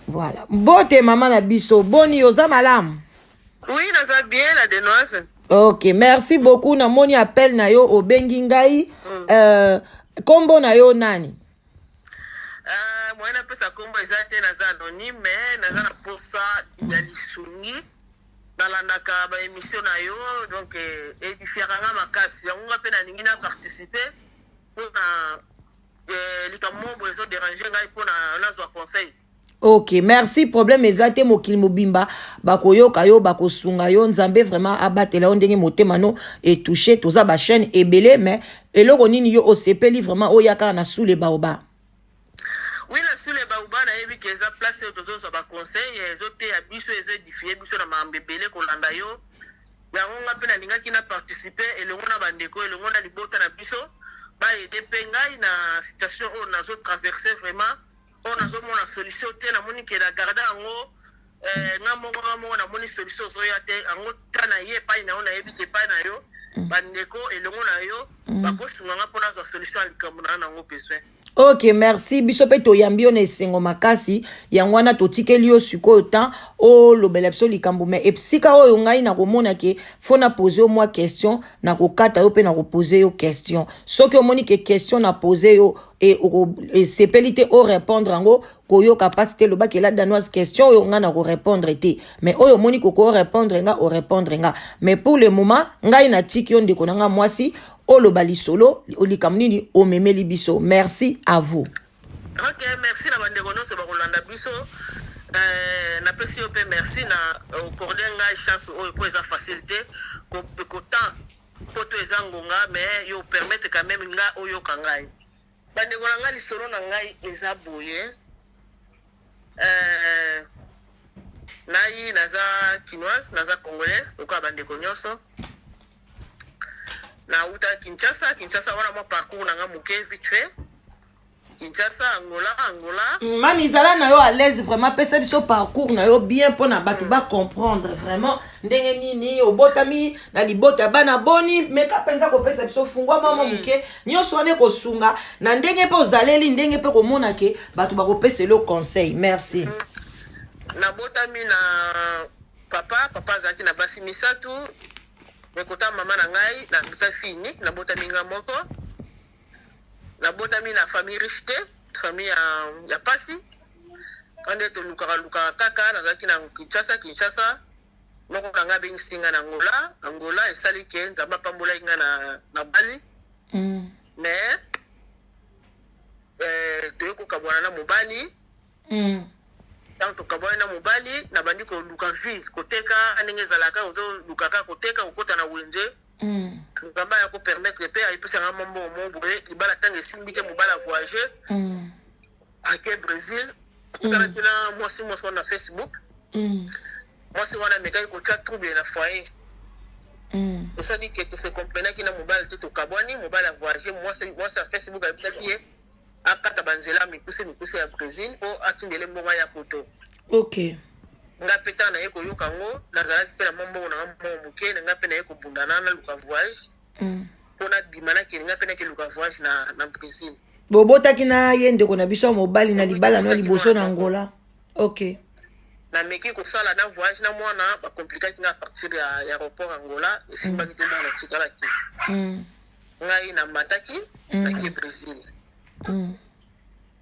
Voilà. Mbote mama na biso, boni oza malamu? Oui, naza bien la denoise. Ok, merci beaucoup. Namoni appel na yo obengi ngai. Kombo na yo nani? Moyen napesa kombo eza te, naza anonyme, mais naza na posa ya lisungi. Nalandaka ba émission na yo, donc édifiaka nga makasi. Yango nga mpe nalingi na participer mpona likambo moko boye ezoderange ngai, mpona nazwa conseil. Ok, merci. Problème eza te, mokili mobimba bakoyoka yo, bakosunga yo. Nzambe vraiment abatela yo ndenge motema no etouche. Toza bachaîne ebele, mais eloko nini yo osepeli vraiment oya kaka na Sous le Baobab? Oui, na Sous le Baobab, nayebi ke eza place oyo tozozwa baconseil, ezoteya biso, ezoédifie biso na makambo ebele. Kolanda yo, yango nga mpe nalingaki na participe elongo na bandeko, elongo na libota na biso, baaider mpe ngai na situation oyo nazotraverse. Vraiment, oyo nazomona solution te. Namoni ke na garde yango nga moko namoni solution ozoya te. Yango ta na ye epai na yo, nayebi ke epai na yo bandeko elongo na yo bakosunga nga mpo nazwa solution ya likambo na nango besoin. Ok, merci. Biso mpe toyambi yo na esengo makasi. Yango wana totikeli yo sikoyo temps olobela biso likambo. Mais esika oyo ngai nakomona ke faut na pose yo mwa question, nakokata yo mpe nakopose yo question. Soki omoni ke question na pose yo esepeli te orépondre yango, koyoka mpasi te, lobaki: "La Danoise, question oyo ngai na korépondre te." Mais oyo omoni koko orépondre nga, orépondre nga. Mais pour le moment, ngai natiki yo, ndeko na nga mwasi, oloba lisolo, likambo nini omemeli biso. Merci à vous. Ok, merci na bandeko nyonso bakolanda biso. Napesi yo mpe merci na accorder ngai chance oyo, mpo eza facile te kotan mpo to eza ngonga, mais yo permettre quand même nga oyoka ngai. Bandeko na ngai, lisolo na ngai eza boye. Ngai naza Kinoise, naza Congolais lokola bandeko nyonso. Nauta Kinshasa. Kinshasa wana, mwa parcours na nga moke vite fait: Kinshasa, Angola, Angola. Mami, zala na yo à l'aise. Vraiment, pesa biso parcours na yo bien mpona bato bacomprendre vraiment ndenge nini obotami, na libota ya bana boni. Meka mpenza kopesa biso fungwa mwa moke nyonso wana ekosunga na ndenge mpe ozaleli, ndenge mpe komona ke bato bakopesela yo conseil. Merci. Nabotami na papa. Papa azalaki na basi misato, mais kota mama na ngai naza fille unique. Nabotami nga moko, nabotami na famille riche te, famille ya pasi ka nde tolukaka lukaka kaka. Nazalaki na Kinshasa. Kinshasa, moko na ngai abengisi ngai na Angola. Angola esali ke Nzambe apambolaki ngai na bali. Mais toye kokabwana na mobali. Ntango tokabwani na mobali, nabandi koluka vie, koteka ndenge ezalaka, ozolukaka koteka, kokota na wenze. Nzambe aya kopermettre mpe ayepesanga mwa mbongo moko boye. Libala ntango esimbi te, mobali avoyage, ake Brésil, akutanaki na mwasi wana na Facebook. Mwasi wana amekaki kotia trouble na foyer. Esali ke tose comprenaki na mobali te, tokabwani. Mobali avoyage, mwasi ya Facebook ayebisaki ye akata banzela mikuse mikuse ya Brésil mpo atindele mbongo ya poto. Nga mpe ntango naye koyoka yango, nazalaki mpe na mwa mbongo na nga mbongo moke na nga mpe naye kobundana, naluka voyage mpo nabima, nakende nga mpe nakeluka voyage na Brésil. Bobotaki na ye, ndeko na biso ya mobali, na libala no ya liboso na Angola? Ok. Nameki kosala na voyage na mwana, bakomplikaki nga à partir ya aéroport Angola, esimbaki te, mwana tikalaki. Ngai namataki, nake Brésil.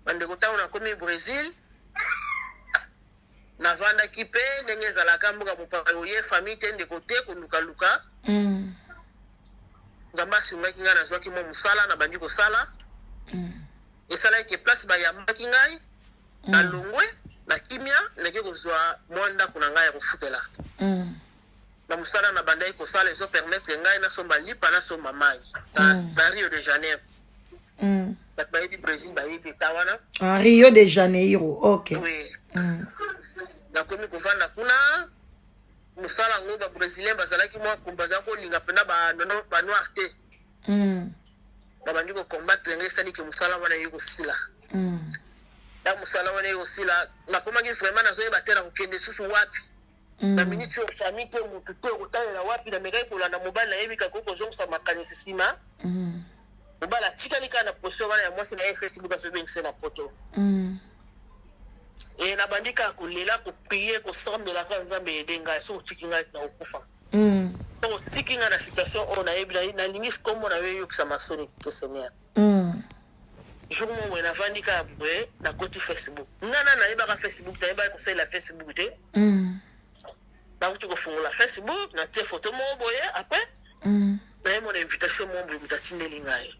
Bandeko, ntango nakomi Brésil, navandaki mpe ndenge ezalaka mboka mopaya, oye famille te, ndeko te, kolukaluka. Nzambe asungaki ngai, nazwaki mwa mosala, nabandi kosala. Esalaki ke place bayambaki ngai, nalongwe na kimia, nake kozwa mwa ndako na ngai ya kofutela. Na mosala nabandaki kosala, ezopermettre ngai nasomba lipa, nasomba mai na Rio de Janeiro. Bato bayebi Brésil bayebi eta wana. Ah, Rio de Janeiro, ok. Oui. Nakomi kovanda kuna, mosala yango babrésilien bazalaki mwa bazala kolinga mpena banoir te. Babandi kocombattre ngai, esaliki mosala wana eye kosila. Ya mosala wana ekosila, nakomaki vraiment nazoyeba te nakokende susu wapi. Na miniti oyo, famille te, motu te, okotalela wapi? Namekaki kolanda mobali, nayebi kaka kozongisa makanisi nsima. Mobali atikali kaka na position wana ya mwasi na ye. Facebook azobengisa na poto. E nabandi kaka kolela, koprier, kosambela kaka: Nzambe, aide ngai. Soki otiki ngai, na kokufa. Soki otiki ngai na situation oyo, nayebi nalingi kombo na yo eyokisa masoni te, Seigneur. Jour moko boye, navandi kaka boye, nakoti Facebook. Ngai na nayebaka Facebook, nayebaki kosalela Facebook te. Nakuti kofungola Facebook, natie photo moko boye. Après, nayemona invitation moko boye, moto atindeli ngai.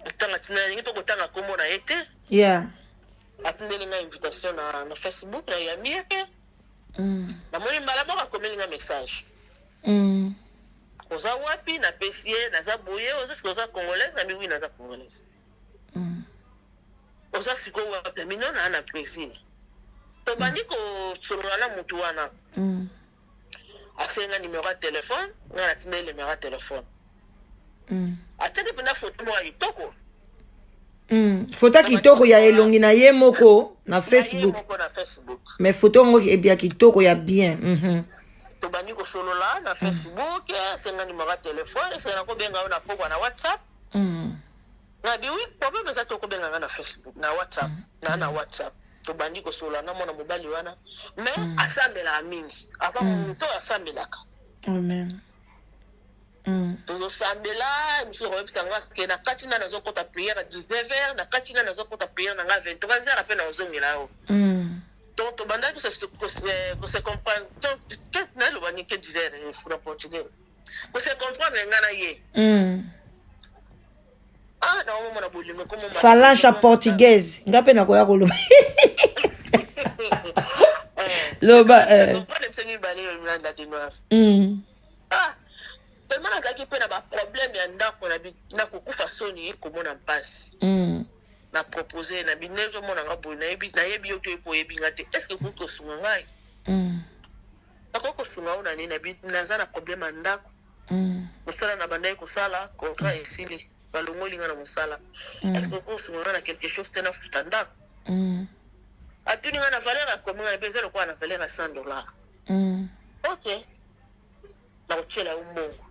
Ntanga ntina nalingi mpe kotanga nkombo na ye te. Atindeli ngai invitation na Facebook, nayambi ye mpe. Namoni mbala moko akomeli ngai message: "Oza wapi?" Napesi ye: "Naza boye." "Oza sikoyo, oza congolaise?" Nabi: "Oui, naza congolaise." "Oza sikoyo wapi?" Nabi: "Non, naa na Brésil." Tobandi kosolola na motu wana. Asenga numéro ya telefone ngai, natindeli numéro ya telefone. Atiaki mpenza foto moko ya kitoko. Foto ya kitoko ya elongi na ye moko na Na ye Facebook. moko na Facebook. Mais foto yango ya kitoko, ya bien. Tobandi kosolola na Facebook. Asenga numéro ya telefone: "Esenga nakobenga yo na pokwa na WhatsApp?" Nabi: "Oui, problème eza te, okobenga nga na Facebook, na WhatsApp." Na WhatsApp tobandi kosolola na mwana mobali wana. Mais asambelaka mingi, aza moto oyo asambelaka. Amen. Tozosambela. Mosusu koyebisa nga ke na kati na nazokɔta prière à 19 heures, na kati na nazokɔta prière na nga 23 heures, ape nazongela yo. Donc tobandaki kose comprendre. Naloba nini? Que dizer na portugais? Kose comprendre nga na ye. Ah, naomomona bolingo komoma. Falange portugaise, nga mpe nakoya koloba loba. Comprendre biso mibale na denoise. Ah, tellement nazalaki mpe na baproblème ya ndako, na kokufa soni, komona mpasi. Na propose na bino: "Ezomona nga boye, nayebi yo te, oyebi oyebi nga te. Est ce que okoki kosunga ngai?" "Nakoki kosunga yo na nini?" Nabi: "Naza na problème ya ndako. Mosala na bandaki kosala, contrat esili, balongoli nga na mosala. Est ce que okoki kosunga nga na quelque chose te, nafuta ndako?" Atuni nga na valeur ya combien. Nga na eza lokola na valeur ya 100 $. "Ok, nakotiela yo mbongo,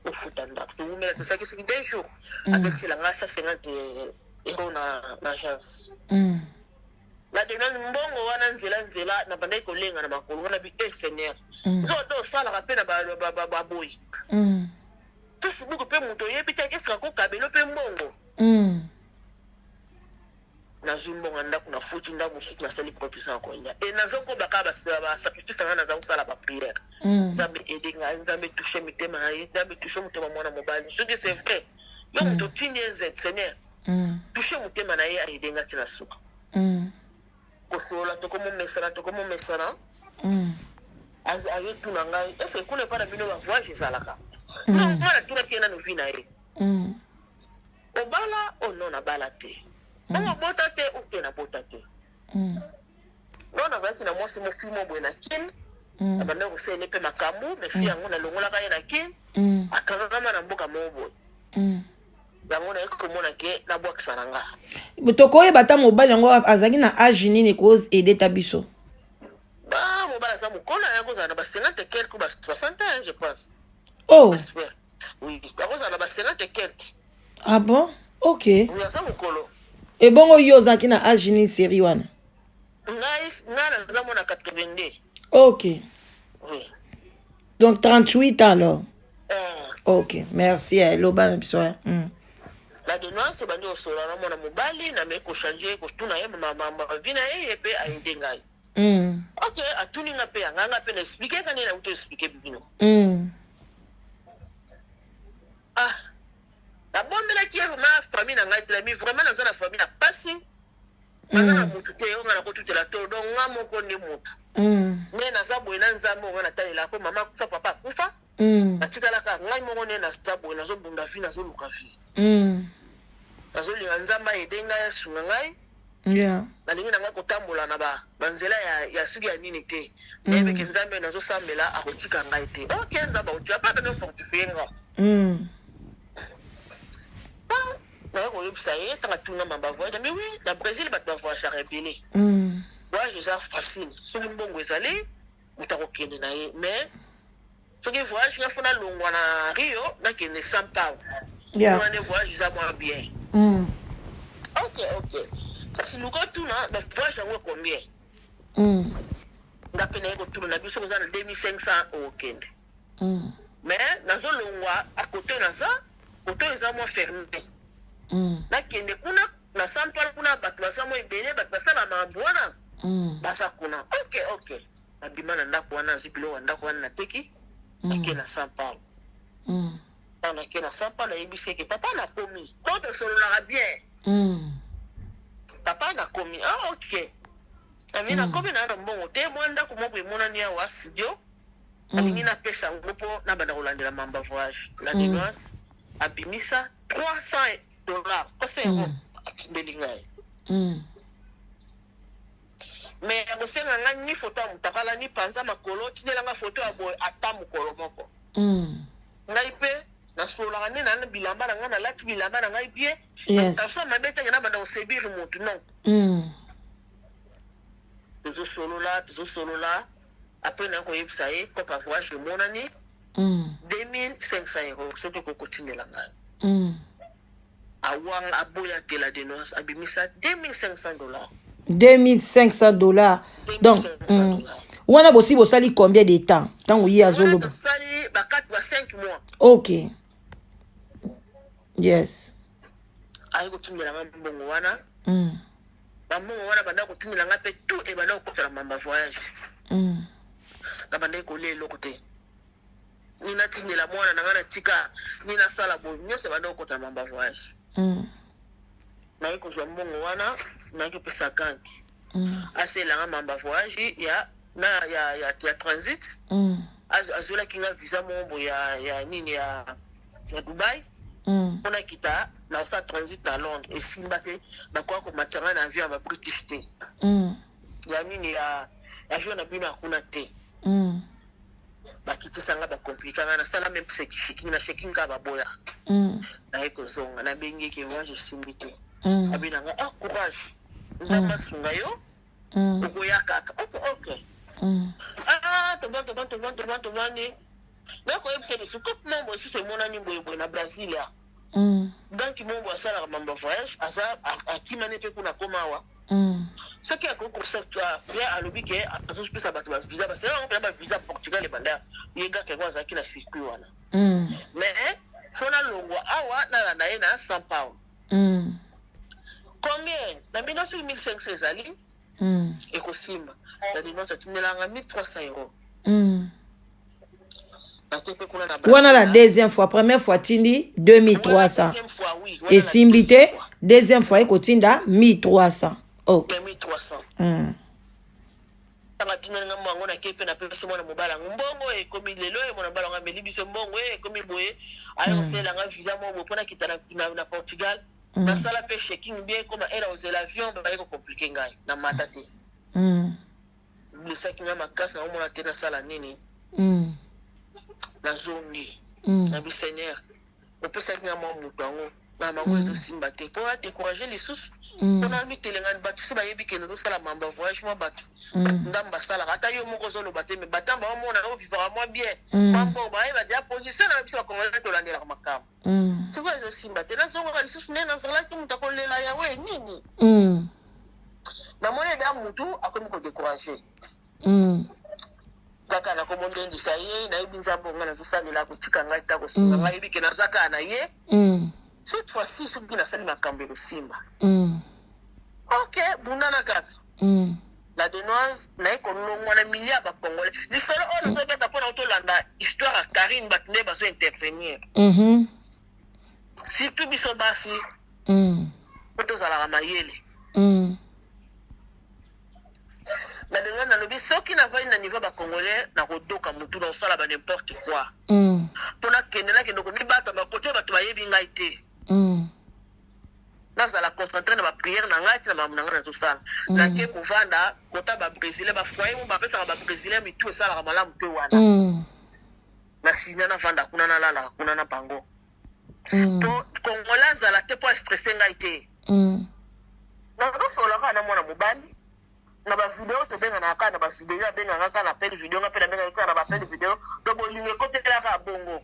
ofuta ndako." Towumela, tosalaki soki 2 jours. Akotiela nga 150 euro na agence. Nadena mbongo wana nzela nzela, nabandaki kolenga na makolo wana. Bi e Seigneur, nzoto osalaka mpe na baboyi. Facebook mpe moto oyebi te, akesika kokabelo mpe mbongo. Nazwi mbongo ya ndako, nafuti ndako mosusu, nasali provision ya kolia. E nazokoba kaka basacrifice na ngai, naza kosala baprière: Nzambe, aide ngai. Nzambe, touche mitema na ye. Nzambe, touche motema mwana mobali. Soki c'est vrai yo moto otindi ye, Seigneur, touche motema na ye, aide nga ti na suka. Kosolola, tokomomesana, tokomomesana. Ayetuna ngai: "Ese kuna epa na bino bavoyage ezalaka?" Nga natunaki ye nano vie na ye. "Obala?" "O non, nabala te." "Bongo obota te?" "O te, nabota te." "Non, nazalaki na mwasi mofi mo boye na Kine." Abandaki kosalela mpe makambo, mais fille yango nalongolaka ye na Kine. Akangama na mboka moko boye. Yango naye komona ke nabwakisa na nga. Tokoyeba ata mobali yango azalaki na age nini koaider ta biso? Ba mobali aza mokolo, aya kozala na ba 50 et quelque, ba 60 ans, je pense. Oh. J'espère, oui, akozala na ba 50 et quelque. Ah bon, ok. Oui, aza mokolo. Ebongo yo ozalaki na age nini série wana? Ngai naza mwana 82. Ok. Oui. Donc 38 ans alors. Eh. Ok, merci. Loba na biso. Na denoise, bandi kosolola na mwana mobali, nameki kochanger, kotuna ye mambo vie na ye, ye mpe aide ngai. Ok, atuni nga mpe yanga, nga mpe na expliquer ka nde nauti expliquer bino. Ah, nabombelaki ye vraiment famille na ngai telami. Vraiment naza na famille na pasi, naza na motu te oyo nga nakotutela to. Donc nga moko nde motu. Nde naza boye na Nzambe oyo nga natalelaka, po mama akufa, papa akufa. Natikalaka ngai moko. Nde naza boye, nazobunda vie, nazoluka vie. Nazolinga Nzambe aide ngai, asunga ngai. Nalingi na ngai kotambola na banzela ya soki ya nini te. Nayebeke Nzambe nazosambela akotika ngai te. Ok, Nzambe akotika mpe bino fortifie nga. Ah, Naye koyebisa ye ntango atunga mamba voyage, mais oui, na Brésil bato bavoyageaka ebele. Voyage eza facile soki mbongo ezali, moto akokende na ye. Mais soki voyage nga faut nalongwa na Rio, nakende São Paulo. Wana nde voyage eza mwa bien. Ok, kasi luka tuna bavoyage yango combien. Nga mpe naye kotuna na biso, koza na 2500 okokende. Mais nazolongwa akote oyo naza, kote oyo eza mwa fermé. Nakende kuna na São Paulo, kuna bato baza mwa ebele, bato basala makambo wana. Baza kuna. Ok, nabima na ndako wana, nazwi biloko ya ndako wana, nateki. Nake na São Paulo. Ntango nake na São Paulo, nayebisi eke papa nakomi po tosololaka bien. Papa, nakomi. Ah, ok, ami nakomi na na mbongo te, mwa ndako moko emonani awa, studio. Alingi napesa yango mpo nabanda kolandela mamba voyage. La Danoise abimisa 300 dollars, 300 euro, atindeli ngai. Mais akosenga ngai ni foto ya motakala, ni panza makolo, tindelanga foto ya boye, ata mokolo moko. Ngai mpe nasololaka nde na bilamba na ngai, nalati bilamba na ngai bien. Attention, mabe teke nabanda kosebiri motu, non. Tozosolola, tozosolola, après naye koyebisa ye cope ya voyage emonani. 2500 euro, soki okokotindela ngai. Awanga aboya te. La Danoise abimisa 2500 dollars. 2500 dollars, donc 2500 dollars. Wana bosi bosali combien de temps ntango ye wana azoloba? Tosali ba 4 ba 5 mois. Ok, yes. Aye kotindela nga mbongo wana. Bambongo wana banda kotindela nga mpe tout ebanda kokotela mamba voyage. Na bandaki kolia eloko te, ni natindela mwana na nga na tika, ni nasala boye, nyonso ebanda kokotela mamba voyage. Naye kozwa mbongo wana, nayaki kopesa ganki. Aselanga mamba voyage ya na ya transit. Azwelaki nga visa moko boye ya nini, ya Dubai. Mpona kita na kosala transit na Londres, esimba te. Bakoka komatisa ngai na avion ya babritish te. Ya nini, ya avion na bino akuna te. Bakitisa nga, bacompliquer nga, nasala même checking na checking kaka, baboya. Naye kozonga, nabengi eke voyage esimbi te. Abi na nga: "Ah, courage, Nzambe asunga yo." Okoya kaka. Ok. Ah, tovandi, tovandi, tovandi, tovandi, tovandi, nakoyebisa lisusu kope mambo lisusu emonani boyeboye na Brasilia. Banki mombo asalaka mambo ya voyage, aza akimani mpe kuna, akoma awa. Soki akoki koya, alobi ke azopesa bato bavisa, basala yango mpena bavisa Portugal ebanda ye gaka yango, azalaki na circuit wana. Mais faut nalongwa awa, nalanda ye na São Paulo. Combien na bino? Soki 1500 ezali, ekosimba. Na dimanche atindelanga 1300 euro. Nake mpe kuna na Wana la deuxième fois. Première fois tindi 2300, esimbi te. Deuxième fois ekotinda 1300, ok. 1300. Ntango atindeli nga mbongo, nake mpe napesi mwana mobali yango mbongo. Ekomi lelo ye mwana mobali yango ameli biso mbongo e, ekomi boye, aye kosalelanga visa moko boye mpona kita na Portugal. Nasala mpe checking bien, ekoma ere ozela avion, baye kocompliquer ngai, namata te. Blessaki ngai makasi, naomona te nasala nini. Nazongi. Nabi: "Seigneur, opesaki nga mwa moto yango na bango, ezosimba te." Mpo adécourage lisusu, mpona mitelengani, bato so bayebi kende ozosala mambo ya voyage, mwa bato ndambo basalaka, ata yo moko ozoloba te, mais batambo baomona ovivaka mwa bien, mwa mbongo, bayeba dia position na biso. Bakongolais tolandelaka makambo. Sikoyo ezosimba te, nazongaka lisusu nde nazalaki moto akolela yawe nini. Namoni eda motu akomi kodécourage. Kaka nakomondendisa ye, nayebi Nzambe onga nazosalela kotika ngai ta kosunga ngai, yebi ke naza kaka na ye. Cette fois-ci soki nasali makambo ekosimba. Ok, bundana kaka. La Danoise, naye kolongwa na milieu ya bacongolais. Lisolo oyo nazobeta mpona tolanda histoire ya Karine, bato nde bazo intervenir. Surtout biso basi, po tozalaka mayele. Na Danoise nalobi soki navandi na niveau bacongolais, nakodoka motu, na kosala ba n'importe quoi. Mpo nakende, nakende komibatama kote bato bayebi ngai te. Nazala concentré na baprière na ngai, ntina makambo na ngai nazosala. Nake kovanda kota babrésilien, bafoyer mo bapesaka babrésilien, mitu esalaka malamu te wana. Na sinya, navanda kuna, nalalaka kuna na bango. Po Congolais azala te mpo astresse ngai te. Nazosolola kaka na mwana mobali na bavideo, tobenganaka kaka na bavideo, abengaka kaka na appel vidéo, nga mpe nabengaki kaka na baappel vidéo. Donc bolingo ekotelaka bongo.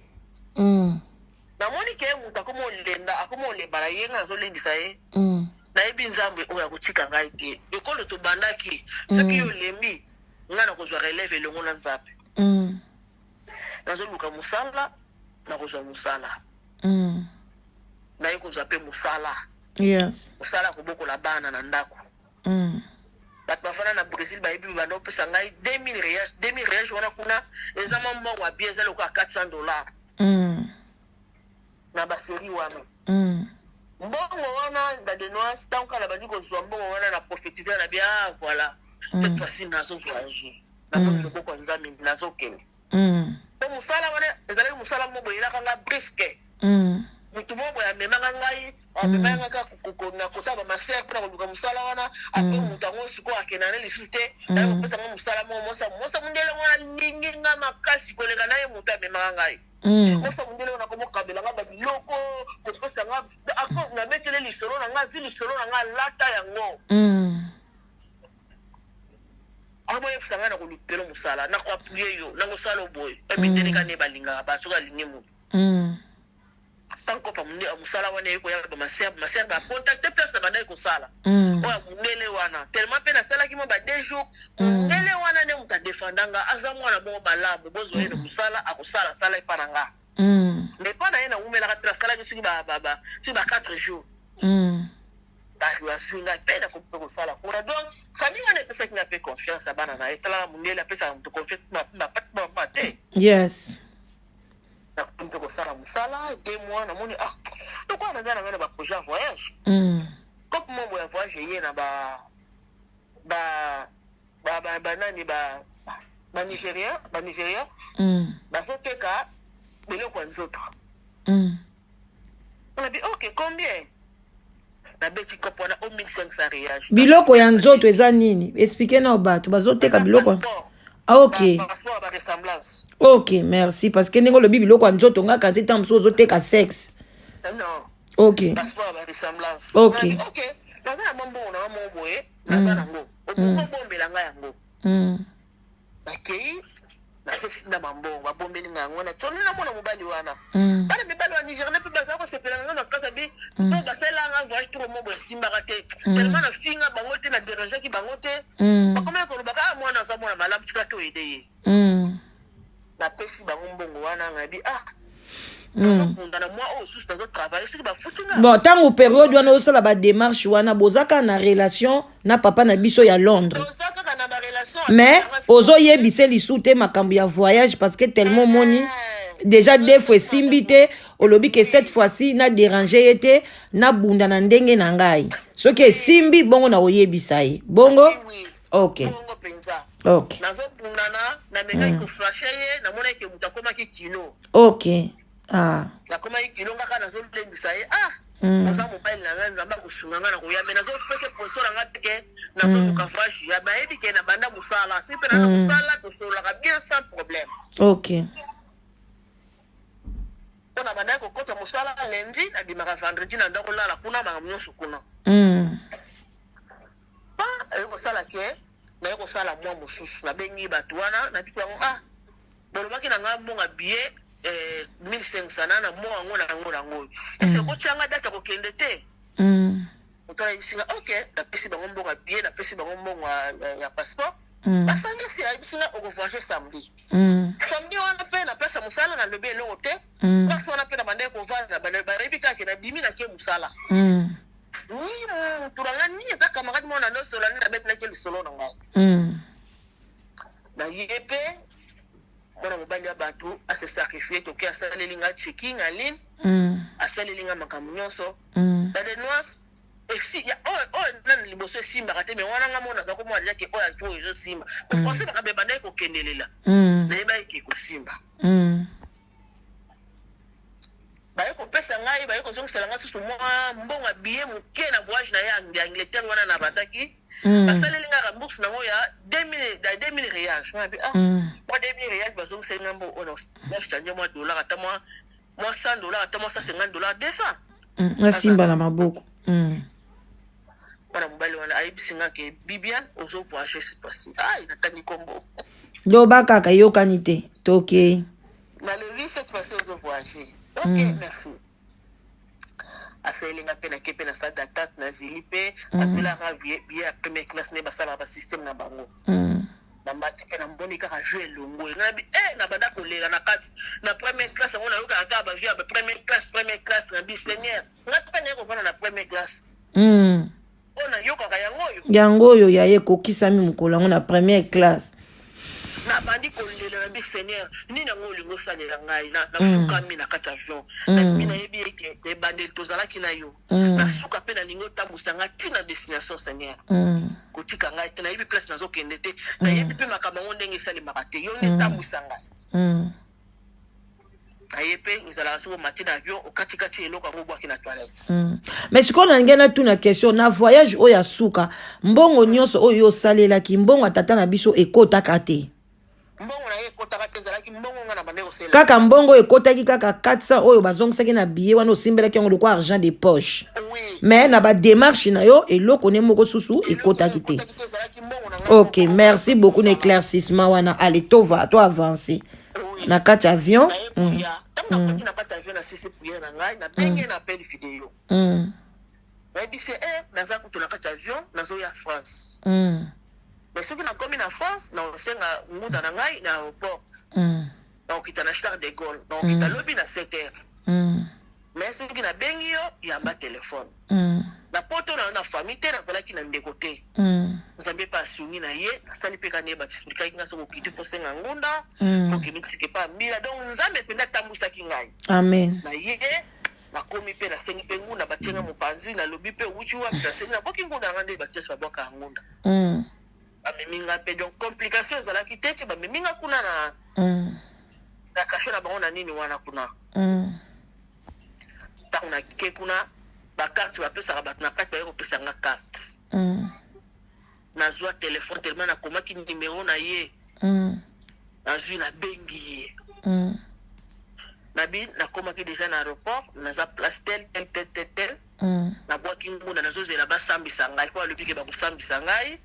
Namoni ke moto akoma olemba, akoma olemba na ye, nga nazolembisa ye. Nayebi Nzambe oyo akotika ngai te. Ekolo tobandaki, soki yo olembi, ngai nakozwa relève elongo na Nzambe. Nazoluka mosala, nakozwa mosala. Naye kozwa mpe mosala. Mosala ya kobokola bana na ndako. Bato bafanda na Brésil bayebi, banda opesa ngai 2000 reais. 2000 reais wana kuna eza mwa mbongo ya bien, eza lokola 400 $. Na basérie wana. Mbongo wana, Dadenoise, ntango kaka bandi kozwa mbongo wana, na prophétise na bia: ah, voilà, cette fois-ci nazo voyage, namoni loboko ya Nzambe, nazokende. Po mosala wana ezalaki mosala moko boye elaka nga brusque. Motu moko boye amemaka ngai, amemaka ngai kaka na kota bamasseur mpona koluka mosala wana. Apres moto yango sikoyo akenda na lisusu te. Naye kopesa nga mosala moko, mosa mondele wana alingi nga makasi koleka na ye moto amemaka ngai. Mosa mondele wana akomokabela nga babiloko, kopesa nga, nabetele lisolo na nga, azwi lisolo na nga, alata yango. Amoyebisa ngai na kolukela mosala, na koappuyer yo, na kosala boye. Mindele kaka nde balingaka bato soki alingi motu. Tant kopa mosala wana eye koya, bamasseur, bamasseur bacontacte place na bandaki kosala. Oyo mondele wana, tellement mpe nasalaki mo ba 2 jours, mondele wana nde moto adefendanga: aza mwana moko malamu, bozwa ye na mosala, akosala asala epa na nga. Mais epa na ye nawumelaka te, nasalaki soki ba 4 jours. Bazwi ngai mpe nakomi mpe kosala kuna. Donc famille wana epesaki nga mpe confiance ya bana na ye. Talaka, mondele apesaka moto confiance mapa te. Nakomi mpe kosala mosala 2 mois, namoni: ah, lokola naza na ngai na baprojet ya voyage. Kope mombo ya voyage eye na ba ba ba ba banani, ba banigérien, banigérien bazoteka biloko ya nzoto. Nabi: ok, combien? Nabeti kope wana o 1500 reais. Biloko ya nzoto eza nini? Explique na bato. Bazoteka biloko? Ah, ok. Passeport ya baressemblance. Ok, merci, parce que ndenge olobi biloko ya nzoto, nga kanzi ntango mosusu ozoteka sexe. Non. Passeport ya baressemblance. Ok, naza na mwa mbongo nanga moko boye, naza nango, okoki obombela ngai yango. Nakei, napesi na bambongo, babombeli ngai yango. Na tioni namona mobali wana. Bana mibali wa Nigérien mpe bazala kosepela na nga makasi, abi mpo basalelanga voyage toko mo boye, esimbaka te. Tellement nafinga bango te, na dérangeaki bango te. Bakomaki kolobaka: ah, mwana aza mwana malamu, tika to aider ye. Napesi bango mbongo wana, ngabi: ah, nazokunda na mwa oyo susu nazotravaille, soki bafuti nga. Bon, ntango période wana osala badémarche wana, boza kaka na relation na papa na biso ya Londres? Toza kaka na barelation. Mais ozoyebisa lisu te makambo ya voyage, parce que tellement omoni déjà deux fois esimbi te, olobi ke cette fois-ci na dérange ye te, nabunda na ndenge na ngai, soki esimbi bongo na koyebisa ye bongo. Ok. Bongo mpenza. Nazobundana, namekaki koflashe ye, namonaki moto akomaki kilo. Ok, ah. Nakomaki kilo, ngaka nazolembisa ye: ah, oza mobali na ngai, Nzambe akosunga ngai na koya. Me nazopesa position na ngai te ke nazoluka voyage ya bayebi ke na banda mosala, si mpe nana mosala, tosololaka bien sans problème. Mpo na bandaki kokɔta mosala lundi, nabimaka vendredi na ndako, olala kuna, makambo nyonso kuna. Pa aye kosala ke naye kosala mwa mosusu, nabengi bato wana, nabiki bango: ah, bolobaki na ngai mbongo billet 1500, na mbongo yango na yango nango oyo ese kotianga date kokende te. Moto ayebisi nga: ok. Napesi bango mbongo ya billet, napesi bango mbongo ya passeport. Basangisi, ayebisi nga: okovoyage samedi. Samedi wana mpe na place ya mosala nalobi eloko te. Place wana mpe na bandaki kovanda, bayebi kaka nabimi, nake mosala. Ni mutu na ngai, ni eza camarade moko na ndosola nde nabetelaki lisolo na ngai. Na ye mpe mwana mobali ya bato ase sacrifie, toke, asaleli nga checking en ligne. Asaleli nga makambo nyonso. Na denoise oyo nani liboso esimbaka te, me wana nga mona aza komona deja ke oyo oyo ezosimba. Po français makambo ebandaki kokendelela. Nayebaki ke kosimba. Baye kopesa ngai, baye kozongisela ngai susu mwa mbongo ya billet moke na voyage na ye ya Angleterre wana na bataki. Basaleli ngai rembourse nango ya 2000 reais. Nabi: ah, mwa 2000 reais bazongiseli ngai mbongo oyo, nachange mwa dollar, ata mwa Mwa 100 $ ata mwa 150 $ 200. Asimba na maboko. Mwana mobali wana ayebisi nga ke Bibiane, ozo voyage cette fois-ci. Ai, natangi kombo. Loba kaka, eyokani te, tokei. Nalobi cette fois-ci ozo voyage. Ok. Merci. Asayelinga mpe nake mpe na salle d'attente, nazeli mpe. Azwelaka billet ya première classe nde basalaka basystème na bango. Namati mpe, namoni kaka jeu elongo ngai nabi e na banda kolela na kati na première classe yango. Nayokaka kaka bajeu ya première classe, première classe. Na bi Seigneur, ngai mpe naye kovanda na première classe oyo nayokaka yango oyo. Yango oyo ya ye ekokisami mokolo yango na première classe. Nabandi kolela na bi Seigneur, nini yango olingi osalela ngai? Nafukami na kati avion. Nabi nayebi eke ebandeli tozalaki na yo, na suka mpe nalingi otambusa ngai ntina destination. Seigneur, kotika ngai te. Nayebi place nazokende te, nayebi mpe makambo yango ndenge esalemaka te. Yo nde tambwisa ngai. Naye mpe ezalaka soki omati na avion, okatikati eloko yango, obwaki na toilette. Mais sikoyo na ngai natuna question: na voyage oyo ya suka, mbongo nyonso oyo osalelaki, mbongo ya tata na biso ekotaka te? Mbongo na ye ekotaka te, ezalaki mbongo ngai na bande kosala. Kaka mbongo oyo ekotaki kaka 400 oyo bazongisaki na billet wana, osimbelaki yango lokwa argent de poche? Oui. Mais na badémarche na yo, eloko ne moko susu ekotaki te? Ekotaki te, ezalaki mbongo na ngai. Ok, merci beaucoup na éclaircissement wana. Ale, tova to avance. Oui. Na kati avion. Naye koya, ntango nakoti na kati avion, nasisi prière na ngai, nabenge na appel vidéo. Nayebisi e naza kutu na kati avion, nazoya France. Mais soki nakomi na France, nakosenga ngunda na ngai na aéroport. Nakokita na Charles de Gaulle, nakokita lobi na 7 heures. Mais soki nabengi yo, yamba telefone. Na poto na na famille te, nazalaki na ndeko te. Nzambe mpe asungi na ye, nasali mpe kani ye baexplikaki ngai soki okiti mposenga ngunda. Fokende bisika epa mbila. Donc Nzambe mpenza atambwisaki ngai. Amen. Na ye nakomi mpe nasengi mpe ngunda, batienga mopanzi. Nalobi mpe wuti wapi? Nasengi, naboki ngunda na ngai nde batiesi babwaka ya ngunda. Bamemi nga mpe, donc complication ezalaki te te. Bamemi nga kuna na na cachot na bango na nini wana kuna. Ntango nake kuna, bacarte bapesaka bato na kati, baye kopesa nga carte. Nazwa telefone, tellement nakomaki numero na ye. Nazwi, nabengi ye. Nabi nakomaki déjà na aéroport, naza place tel tel tel tel tel. Nabwaki ngunda, nazozela basambisa ngai mpo alobi ke bakosambisa ngai.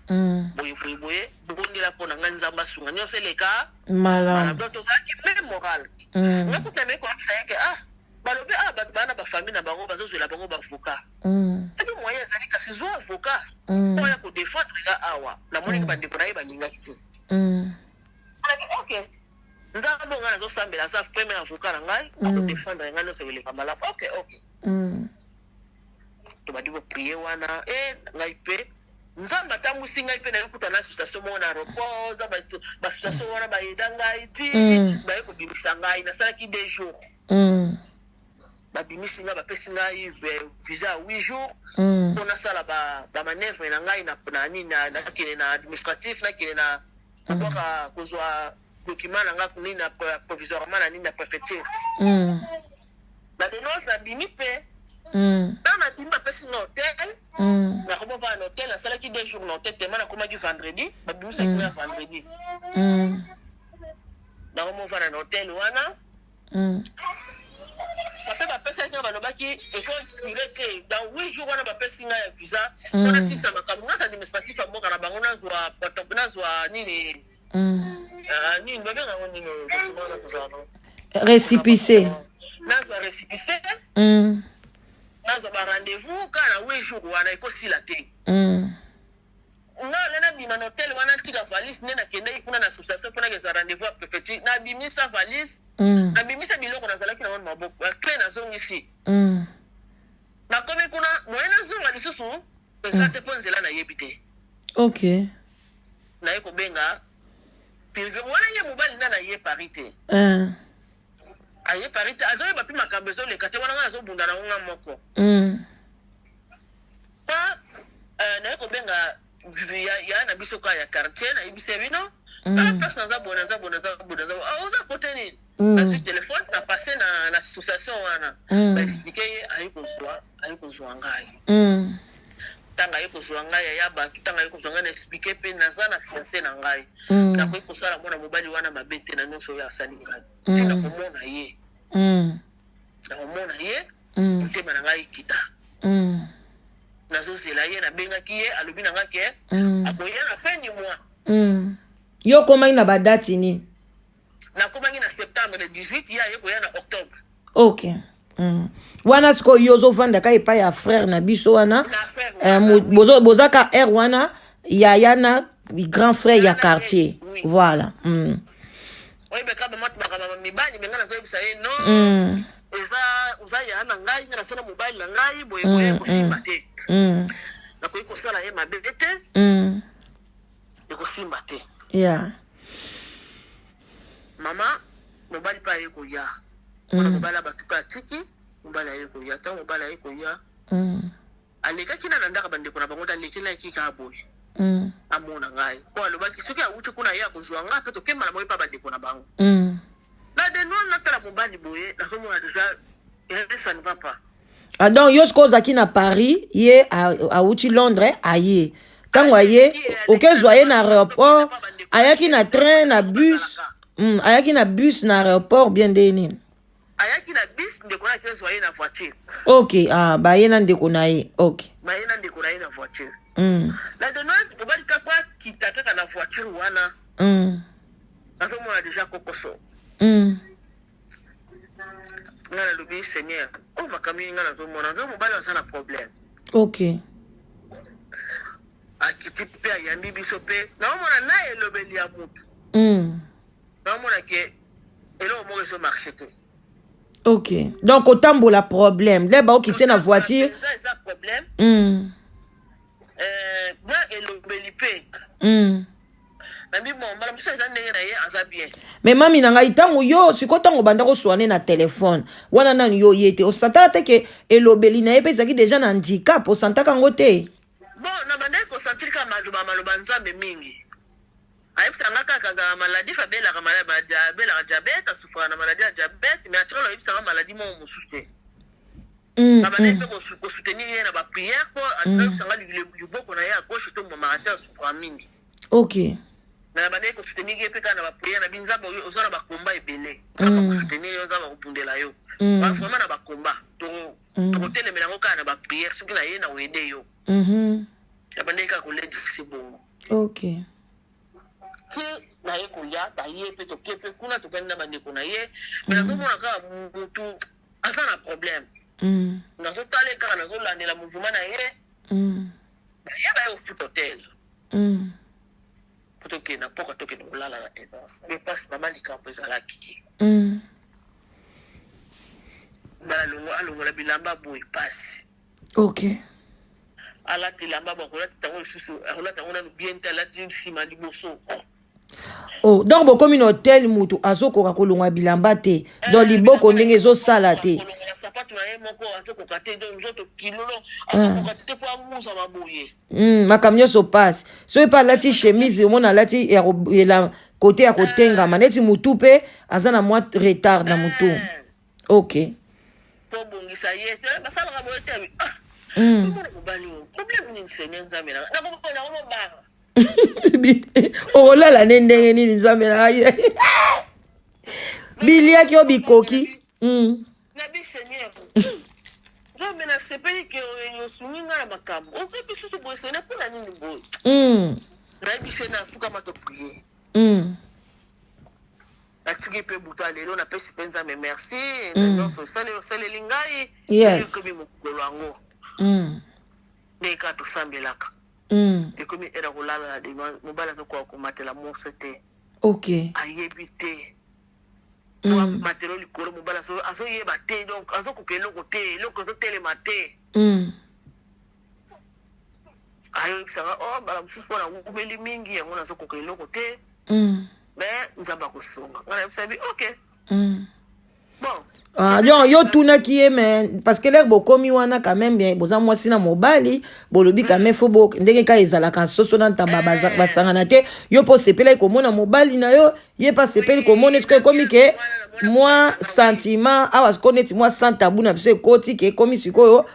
Boye boye boye, bondela mpo na ngai, Nzambe asunga, nyonso eleka malamu. Donc tozalaki même moral. Nga kuta naye koyebisa ye ke ah, balobi ah, bato baa na bafamille na bango, bazozwela bango baavocat. Soki moyen ezali, kasi zwa avocat mpo aya kodéfendre nga awa. Namoniki bandeko na ye balingaki te. Alobi ok, Nzambe ngai nazosambela aza premier avocat na ngai, akodéfendre ngai, nyonso eleka malamu. Ok. Tobandi koprier wana e ngai mpe Nzambe atambwisi ngai mpe nayokuta na association moko na aéroport. Za baassociation wana bayeda ngai ti baye kobimisa ngai. Nasalaki 2 jours. Babimisi ngai, bapesi ngai visa ya 8 jours mpo nasala bamanœuvre na ngai na nini, nakende na administratif, nakende na kobwaka, kozwa document na ngai nini na provisoirement na nini na préfecture. Na denonce nabimi mpe. Ntango nabimi, bapesi nga hotel. Nakomi na hotel, nasalaki 2 jours na hotel. Tema nakomaki vendredi, babimisaki nga vendredi. Nakomi ovanda na hotel wana. Pape bapesaki nga, balobaki ekodure te dans 8 jours wana bapesi ngai ya visa mpona sisa makambo nyonso administratif ya mboka na bango, nazwa nini. Nini babengango nini document wana tozala nango? Récépissé. Nazwa récépissé. Nazwa barendez-vous kaka na 8 jours wana, ekosila te. Nga nde nabima na hotel wana, ntika valise nde nakendaki kuna na association mpona kezwa rendez-vous ya préfecture. Nabimisa valise. Nabimisa biloko nazalaki nango na maboko, baclé nazongisi. Nakomi kuna, moye nazonga lisusu eza te mpo nzela nayebi te. Naye kobenga privé wana, ye mobali nda na ye Paris te. Aye Paris te, azoyeba mpe makambo ezoleka te wana. Nga nazobunda nango nga moko. Pa naye kobenga ya na biso kaka ya quartier, nayebisa bino tala place naza boye, naza boye, naza boye, naza boye. Ah, oza kote nini? Nazwi telefone, na passe na association wana. Baexpliquer ye, aye kozwa ngai. Ntango aye kozwa ngai, aya bato, ntango aye kozwa ngai, na expliquer mpe naza na fiancé na ngai. Nakoki kosala mwana mobali wana mabe te na nyonso oyo asali ngai, ntina komona ye. Nakomona ye, motema na ngai ekita. Nazozela ye, nabengaki ye, alobi na ngai ke akoya na fin du mois. Yo okomaki na badate nini? Nakomaki na septembre le 18, ye aye koya na octobre. Ok. Wana sikoyo yo ozovandaka epai ya frère na biso wana? Na frère. Eh, wana, oui. Bozaka aire wana, yaya na grand frère ya na quartier. Oui. Voilà. Oyebeka bamati makambo mibali, me ngai nazoyebisa ye non, eza oza yaya na ngai, ngai nasala mobali na ngai boye boye, kosimba te. Nakoki kosala ye mabe te. Ekosimba te. Mama, mobali mpe aye koya mpona mobali ya bato mpe atiki, mobali aye koya. Ntango mobali aye koya, alekaki na ndako bandeko na bango te, alekelaki kaka boye. Amona ngai mpo alobaki soki awuti kuna, ye akozwa ngai mpe tokembala moye mpa bandeko na bango. Na denoi natala mobali boye, nazomona déjà ça ne va pas. Ah, donc yo sikoyo ozalaki na Paris, ye awuti Londres, aye. Ntango aye, okezwa ye na aéroport, ayaki na train, na bus, ayaki na bus na aéroport bien nde nini? Ayaki na bus, ndeko na akezwa ye na voiture. Ok, ah, baye na ndeko na ye, ok. Baye na ndeko na ye na voiture. Na denoi mobali kaka akita kaka na voiture wana, nazomona déjà kokoso. Ngai nalobi: "Seigneur, oyo makambo nini ngai nazomona? Ngai mobali aza na problème." Akiti mpe ayambi biso mpe naomona na elobeli ya motu, naomona ke eloko moko ezomarche te. Ok, donc otambola problème nde baokitie na voiture. Eza problème. Na elobeli mpe nabi bon, mbala mosusu eza ndenge na ye, aza bien. Mais mami na ngai, ntango yo sikoyo, ntango obanda koswane na telefone wana, nani yo ye te, osantaka te ke elobeli na ye mpe ezalaki déjà na handicap? Osantaka yango te? Bon, na bandaki kosentir kaka maloba maloba Nzambe mingi. Ayebisanga kaka azala maladif, abelaka maladi, abelaka diabète, asufraka na maladie ya diabète, mais atikala oyebisanga maladie moko mosusu te. Na bandaki mpe kosoutenir ye na baprière mpo ayebisanga liboko na ye ya gauche etombamaka te, asufraka mingi. Mais na bandaki kosoutenir ye mpe kaka na baprière na bi Nzambe oyo oza na bakomba ebele, Nzambe akosoutenir yo, Nzambe akobundela yo. Vraiment na bakomba tokotelemela yango kaka na baprière, soki na ye na koaider yo. Na bandaki kaka kolendisa bongo. Ti naye koya, taye mpe toke mpe kuna, tokandi na bandeko na ye, mais nazomona kaka motu aza na problème. Nazotala ye kaka, nazolandela mouvement na ye. Baye baye kofuta hotel po tokende na mpoka, tokende kolala na terrasse. Mais pasi, mama, likambo ezalaki bala alongola bilamba boye, pasi. Alata elamba bo, akolata yango lisusu, akolata yango nanu bien te, alati nsima liboso, oh. Oh, donc bokomi na hotel, mutu azokoka kolongola bilamba te, donc liboko ndenge ezosala te. Kolongola sapato na ye moko azokoka te, donc nzoto kilolo, azokoka te mpo anguzama boye. Makambo nyonso pasi. Soki mpe alati chemise, omona alati ya kote ya kotengama neti mutu mpe aza na mwa retard na mutu. Ok. Mpo bongisa ye te, basalaka boye te. Ah, omona mobali oyo, problème nini? Seigneur Nzambe na nakomobanga. Okolala ne ndenge nini? Nzambe na ngai, biliaki oyo bikoki. Nabi: "Seigneur Nzambe, nasepeli ke osungi ngai na makambo okoki lisusu boye. Seigneur, mpona nini boye?" Nayebi se na afukama, toprier. Natiki mpe butu ya lelo, napesi mpe Nzambe merci na nyonso osaleli ngai. Ekomi mokolo yango ndenge kaka tosambelaka. Ekomi heure kolala na dema, mobali azokoka komatela morse te. Ayebi te matelo likolo, mobali azoyeba te, donc azokoka eloko te, eloko ezotelema te. Ayoyebisanga: "O mbala mosusu mpo nawumeli mingi, yango nazokoka eloko te." Mais Nzambe akosunga ngai, nayebisa bi ok. Bon. Ah, donc yo tunaki ye, mais parce que l'heure bokomi wana, quand même bien boza mwasi na mobali, bolobi quand même faut bo ndenge ka ezalaka, soso na ntamba basangana te. Yo mpo osepelaki komona mobali na yo, ye mpe asepeli komona. Esiko ekomi ke mwa sentiment awa sikoyo, neti mwa sans tabou na biso ekoti ke ekomi sikoyo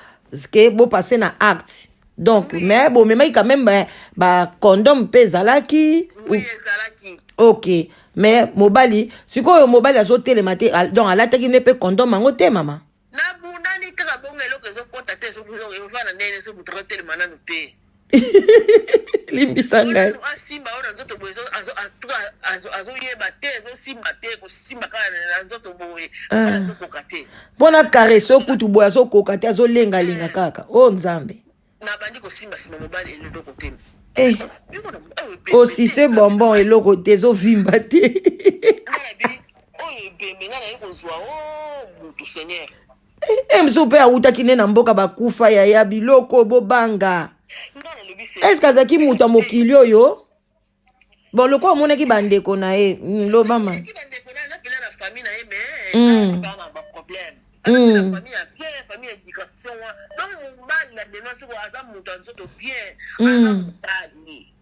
ke bopase na acte. Donc mais bomemaki quand même bacondom mpe ezalaki? Oui, ezalaki. Ok, mais mobali sikoyo, mobali azotelema te, donc alataki ne mpe condom yango te, mama? Nabundani kaka bongo, eloko ezokɔta te, ezovanda ndenge so moto akotelema nanu te. Limbisa ngai. Nanu asimba oyo na nzoto boye, azoyeba te, ezosimba te, kosimba kaka na nzoto boye. Ah. Azokoka te. Mpo na caresse okutu boye, azokoka te, azolengalenga kaka. O Nzambe! Nabandi kosimba nsima mobali, eloko te. Eh. Oyo ebembe Osise te, Nzambe. Bonbon, eloko te, ezovimba te. Nga nabi oyo ebembe, nga naye kozwa o motu, Seigneur. E mosusu mpe awutaki nde na mboka bakufa. Yaya, biloko bobanga. Nga nalobi Est-ce azalaki moto ya mokili oyo? Bon, lokola omonaki bandeko na ye, lobama. Ki bandeko na aza mpena na famille na ye, mais baa na baproblème. Aza na famille ya bien, famille ya éducation wa. Donc mobali na dema, soki aza moto ya nzoto bien, aza mobali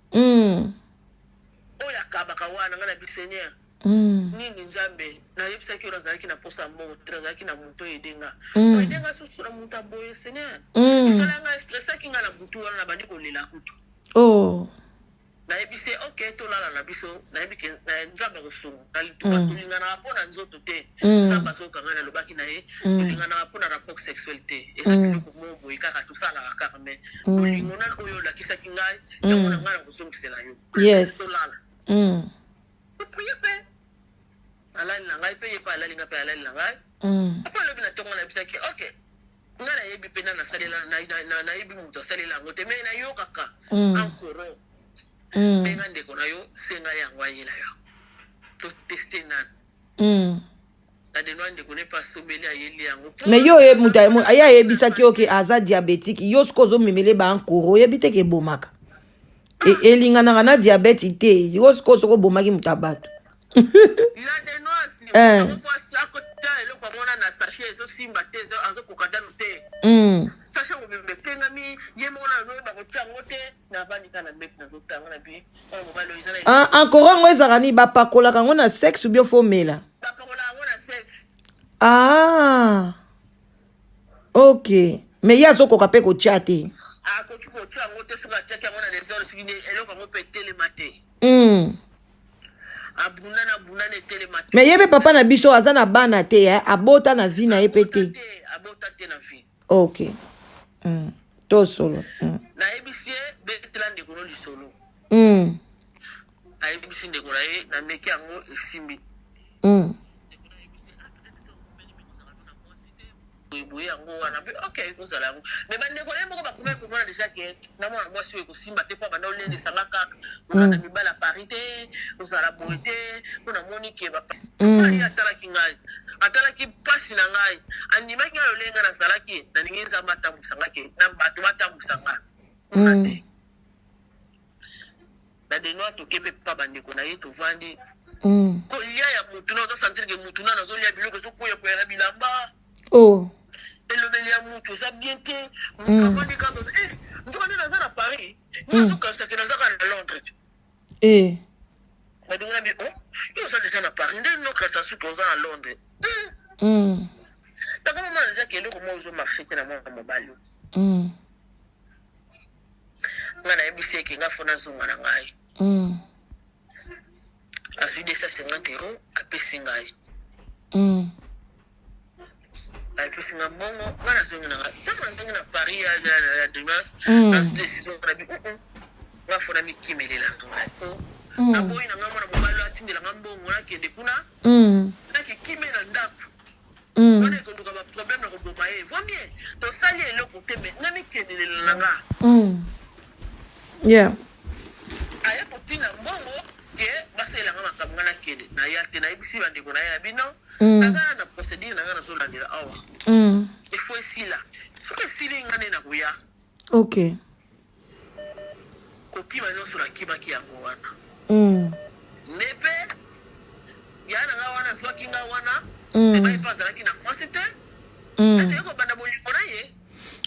oyo akabaka wana. Nga na bi: "Seigneur, nini Nzambe nayebisaki oyo? Nazalaki na posa ya mbongo te, nazalaki na moto oyo edenga oyo edenga susu na moto aboye. Seigneur, esala ngai, stressaki ngai na butu wana, nabandi kolela kutu." Nayebisi ye: "Ok, tolala na biso, nayebi ke Nzambe akosunga. Tolinganaka mpo na nzoto te." Nzambe azoyoka ngai, nalobaki na ye: "Tolinganaka mpo na rapport sexuel te, eza biloko moko boye kaka tosalaka kaka, mais bolingo nani oyo olakisaki ngai, yango na ngai na kozongisela yo." Tolala. Toprier mpe alali na ngai mpe ye mpe alali, ngai mpe alali na ngai. Apo alobi na ntongo, nayebisaki: "Ok, ngai nayebi mpe na nasalela, nayebi moto asalela yango te, mais nayokaka ankoro. Benga ndeko na yo, senga yango, ayela yo, toteste nanu." Adenoa ndeko ne mpe asombeli, ayeli yango. Mais yo oye moto aye ayebisaki yo ke aza diabétique. Yo soki ozomemele baankoro, oyebi te ke ebomaka, elinganaka na diabète te. Yo sikoyo soki obomaki moto ya bato. La Denoise akota eloko yango wana na sachet, ezosimba te, azokoka dano te. Sachet mobimba etengami, ye moko na azoyeba kotia yango te. Navandi kaka na mbeto, nazotanga na bi wana mobali oyo eza na Ah, ankoro yango ezalaka nini? Bapakolaka yango na sexe ou bien faut omela? Bapakola yango na sexe. Ah, ok, mais ye azokoka mpe kotia te? Akoki kotia yango te. Soki atiaki yango na desordre, soki nde eloko yango mpe etelema te. Abundana, abundana, etelema te. Mais ye mpe papa na biso aza na bana te, eh? Abota na vie na ye mpe te? Abota te, abota te na vie. Ok, to solo. Nayebisi ye: "Betela ndeko no lisolo." Ayebisi ndeko na ye: "Nameki yango, esimbi." Boye yango wana mpe ok, ekozala yango. Mais bandeko na ye moko bakomaki komona déjà ke na mwana mwasi oyo ekosimba te, mpo banda olendisanga kaka kolanda mibali ya Paris te, kozala boye te, mpo namoni ke ye atalaki ngai, atalaki mpasi na ngai, andimaki ngai lolenge ngai nazalaki. Nalingi Nzambe atambwisa ngai ke na bato batambwisa ngai kuna te. Na Denoir, toke mpe pa bandeko na ye, tovandi. Kolia ya mutu na ozosentir ke mutu nano azolia biloko ezokwea na bilamba. Elobeli ya mutu eza bien te. Mutu avandi kaka, nzoka nde naza na Paris, nga azokanisa ke naza kaka na Londres. Babingi na bi: "Oh, yo oza deja na Paris, nde nokanisa suki oza na Londres." Ntango mama deja ke eloko moko ezomarcher te na mwana mobali. Nga nayebisi eke nga faut nazonga na ngai. Azwi 250 euro, apesi ngai. Apesi nga mbongo, nga nazongi na ngai. Ntango nazongi na Paris ya Dimanche, nazwi décision na bi: Nga faut na mikimelela na ngai." Naboyi na ngai mwana mobali oyo atindela nga mbongo nakende kuna. Nakekime na ndako wana, ekoluka baproblème na koboma ye. Vaut mieux tosali eloko te, mais namikendelela na nga. Aye kotinda mbongo ke basalelanga makambo, nga nakende, naya te. Nayebisi bandeko na ye ya bino: "Naza na procédure na ngai, nazolandela awa. Il faut esila. Soki esili, nga nde nakoya." Kokima nyonso nakimaki yango wana. Nde mpe ya na nga wana azwaki nga wana. Ebai mpe azalaki na mwasi te. Ete kobanda bolingo na ye.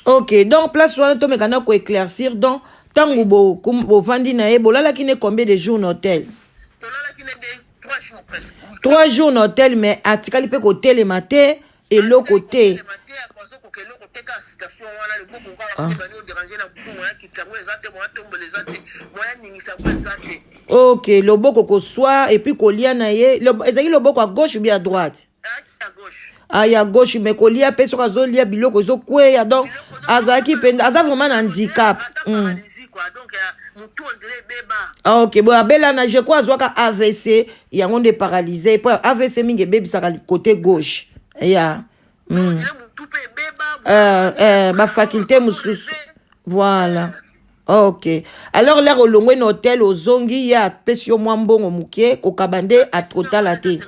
Ok, donc place wana tomeka na koéclaircir. Donc ntango bovandi na ye, bolalaki ne combien de jours na hôtel? Tolalaki ne de 3 jours presque. 3 jours na hôtel, mais atikali mpe kotelema te, eloko te? Kotelema te, azokoka eloko te, kaka situation wana, loboko kaka. Soki bandi odéranger na butu, moya kiti yango eza te, moya tombola eza te, moya ningisa yango eza te. Ok, loboko koswa et puis kolia na ye, ezalaki loboko à gauche ou bien à droite? Ayaki à gauche. Ah, ya gauche, mais kolia mpe soki azolia biloko ezokweya, donc azalaki mpenza, aza vraiment na handicap. Ah, ok, boye abela na, je crois azwaka AVC, yango nde paralyse, mpo AVC mingi ebebisaka côté gauche ya bafaculté mosusu. Voilà, ok. Alors lere olongwe na hotel, ozongi, ye apesi yo mwa mbongo moke, kokaba nde akotala te.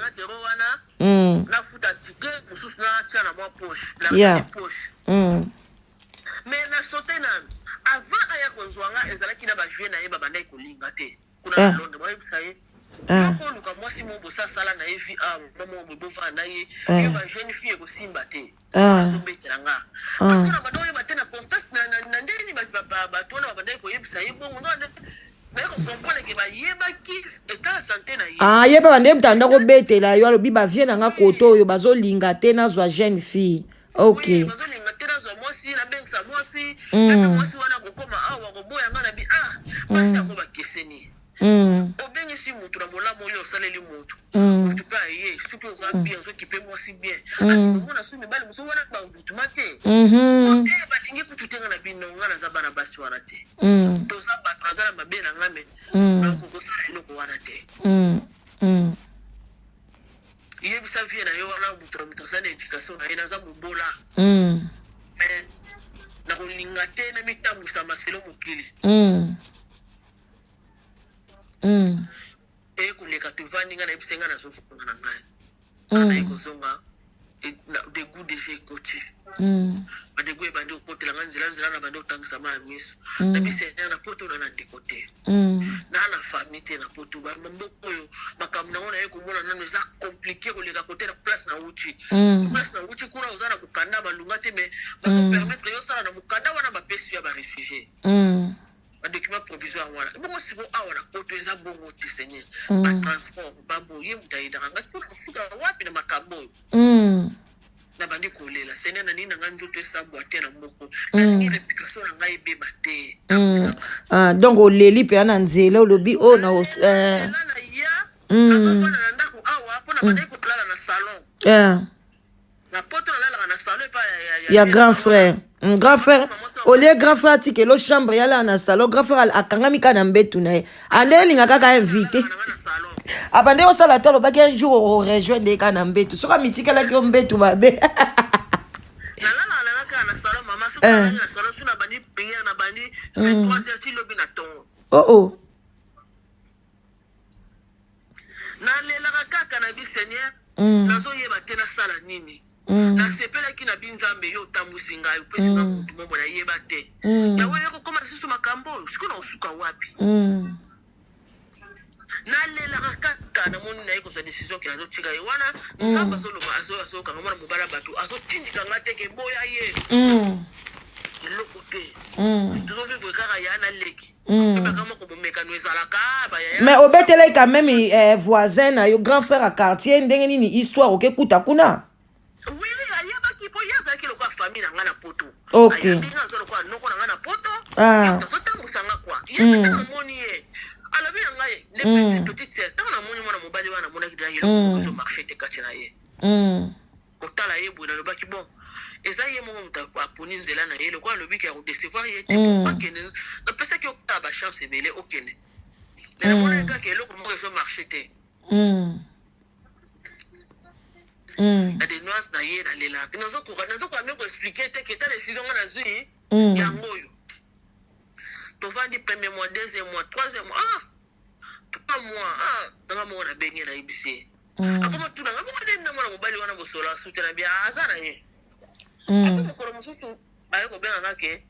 Nafuta ticket mosusu, natia na mwa poche. Poche. Mais na sote nanu, avant aya kozwa nga, ezalaki na bavieux na ye, babandaki kolinga te kuna na Londres. Bayebisa ye: "Oluka mwasi moko bosasala na ye vie awa, mama mo bovanda na ye, yo bajeune fille ekosimba te." Azobetela nga parce que na banda oyeba te na constance na ndenge nini bato wana babandaki koyebisa ye bongo. Naye kocomprendre ke bayebaki état ya santé na ye. Ah, ye mpe bande moto anda kobetela yo, alobi bavieux na nga kote oyo bazolinga te nazwa jeune fille. Ok. Bazolinga te nazwa mwasi, nabengisa mwasi mpe mwasi wana kokóma awa koboya nga. Na bi ah, basi yango bakeseni. Obengisi mutu na bolamu oyo osaleli mutu, mutu mpe aye, soki oza bien, ozokipe mwasi bien, omona so mibali mosusu wana bavutuma te te, balingi kutu te. Nga na bino, nga naza bana basi wana te. Toza bato, naza na mabe na nga, mais nakokosala eloko wana te. Yebisa vieux na yo wana, moto na moto aza na éducation na ye. Naza mobola, mais nakolinga te na mitambwisa maselo mokili. Eye koleka, tovandi, ngai nayebisa ngai nazozonga na ngai. Naye kozonga, dégoût déjà ekoti. Badégoût ebandi kokotela ngai nzela nzela, na bandi kotangisa ma ya miso. Nabi: "Seigneur, na poto na na ndeko te, na famille te na poto. Bamboka oyo, makambo nango naye komona nano eza compliqué koleka kote na place na wuti. Place na wuti kuna, oza na mokanda, balunga te, mais bazopermettre yo osala na mokanda wana bapesi yo ya baréfugié, badocument provisoire wana. Bongo siko awa na poto eza bongo te. Seigneur, batransport baboye, moto ayedaka nga, siko nakofuka wapi na makambo oyo?" Nabandi kolela: "Seigneur, na nini na ngai, nzoto esambwa te na moko, nalingi réputation na ngai ebeba te." Ah, donc oleli mpenza na nzela, olobi oyo na nzela na ya, nazofanda na ndako awa mpo na bandaki kolala na salon. Na poto nalalaka na salon epa ya grand frère. Grand frère, olie grand frère atikelo chambre, yalala na salon. Grand frère akangami kaka na mbetu na ye, ande elinga kaka invité, abande osala to alobaki un jour orejoindre ye kaka na mbetu, soki amitikelaki yo mbetu mabe. Nalalaka nanga kaka na salon, mama. Soki nalali na salon, so na bandi prière, na bandi 23 heures ti lobi na ntongo. Oh. Nalelaka kaka na bi: "Seigneur, nazoyeba te nasala nini." Nasepelaki na bi: "Nzambe, yo otambwisi ngai, opesi nga motu momo, nayeba te. Yango ye kokóma lisusu makambo oyo, sikoyo na osuka wapi?" Nalelaka kaka, namoni naye kozwa décision ke nazotika ye wana. Nzambe azoloba, azokanga mwana mobala, bato azotindika nga te ke boya ye. Eloko te. Tozovivre kaka ya na leki, ebaka moko, bomekano ezalaka bayaya. Mais obetelaki quand même voisin na yo, grand frère ya quartier, ndenge nini histoire okekuta kuna? Oui, ayebaki, mpo ye azalaki lokola famille na ngai na poto. Ayebi nga, aza lokola noko na ngai na poto. Azotambwisa nga kwa ye. Ntango namoni ye, alobi na ngai le petite sœur. Ntango namoni mwana mobali wana, namonaki deja ye eloko ezo marche te kati na ye. Kotala ye boye, nalobaki: "Bon, eza ye moko moto aponi nzela na ye. Lokola alobiki ya kodecevoir ye te, akende. Napesaki okala bachance ebele, okende, mais namonaki kaka eloko moko ezo marche te." Na de noise na ye, nalelaka, nazokoka me koexpliquer te ke ta décision nga nazwi yango oyo. Tovandi premier mois, deuxième mois, troisième mois, ah, 3 mois, ah, nanga moko nabengi ye, nayebisi ye. Akoma tunanga bongo nde na mwana mobali wana bosola suki na bia aza na ye. Apo mokolo mosusu aye kobenga ke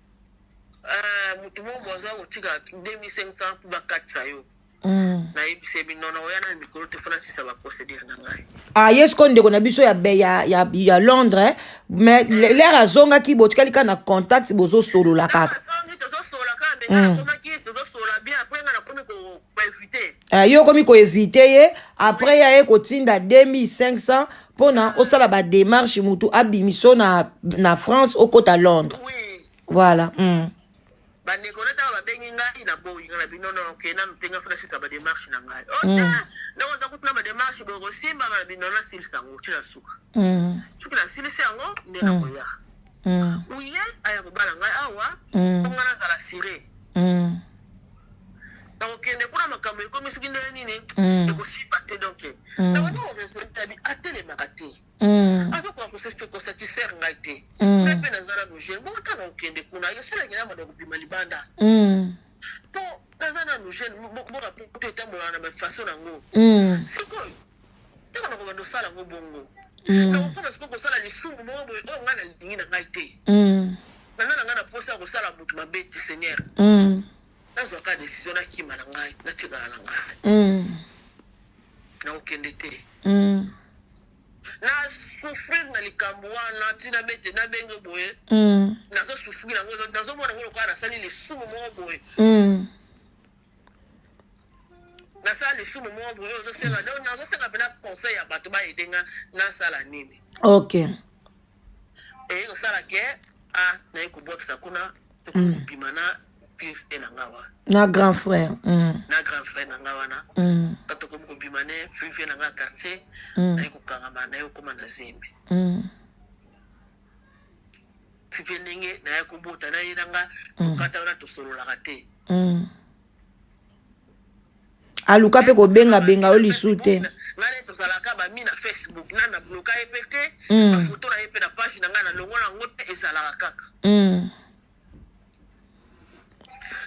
motu moko bo aza kotika 2500 mpo bakatisa yo. Nayebisi ye bino na oya na mikolo te, fona sisa baprocédure na ngai. Ah, ye sikoyo ndeko na biso ya, be, ya Londres, mais lere azongaki, botikali kaka na contact, bozosolola kaka? Azongi, tozosolola kaka, mais ngai nakomaki, tozosolola bien, après ngai nakomi koevite. Yo okomi koevite ye, après ya ye kotinda 2500 mpona osala badémarche, mutu abimiso na France, okota Londres. Oui. Voilà. Bandeko na ntango babengi ngai, naboyi. Ngai na bino, no, ke nanu te, ngai fo nasilisa badémarche na ngai. O te, ndenge oza kutu na badémarche boye, kosimba nga na bino, nasilisa yango ti na suka. Soki nasilisi yango nde nakoya. Uye aya kobala ngai awa, mpo ngai nazala sûre. Nakokende kuna, makambo ekomi soki ndenge nini, ekosimba te. Donc nakoki koraisonner, atelemaka te, azokoka kosatisfaire ngai te. Ngai mpe naza nanu jeune bongo. Ntango okende kuna, esalaki na banda kobima libanda, mpo naza nanu jeune. Mboka poto etambolaka na bafaçon nango. Sikoyo ntango nakobanda osala yango bongo, nakokoma sikoyo kosala lisumu moko boye oyo ngai nalingi na ngai te. Naza na ngai na posa ya kosala motu mabe te. Seigneur, nazwaka décision, nakima na ngai, natikala na ngai, nakokende te. Nasouffrir na likambo wana ntina bete nabenge boye. Nazosouffrir yango, nazomona yango lokola nasali lisumu moko boye. Nasala lisumu moko boye. Ozosenga, donc nazosenga mpena conseil ya bato baaider nga, nasala nini? Eye kosala ke a naye kobwakisa kuna, tokobima na pire na nga wana. Na grand frère. Na grand frère na nga wana. Ka tokomi kobima ne vieux na nga quartier. Naye kokangama, naye kokóma na zembe. Ti mpe ndenge naye kobota na ye na nga, tokata wana, tosololaka te. Aluka mpe kobengabenga yo lisu te. Ngai nde tozalaka bami na Facebook, na nabloka ye mpe te. Bafoto na ye mpe na page na ngai, nalongola yango te, ezalaka kaka.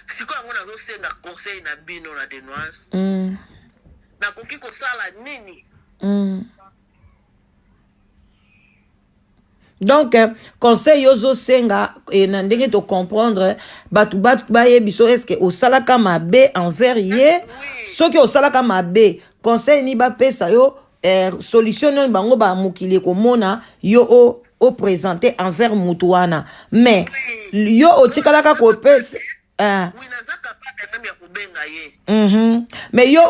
Sikoyo yango nazosenga conseil na bino na Denoise. Nakoki kosala nini? Donc conseil ozosenga na ndenge tocomprendre, bato bayebi so est-ce osalaka mabe envers ye? Oui. Soki osalaka mabe, conseil nini bapesa yo, solution nini bango bamokili ekomona yo oprésente envers motu wana? Mais yo otikalaka kopesa Oui, naza capable même ya kobenga ye. Mais yo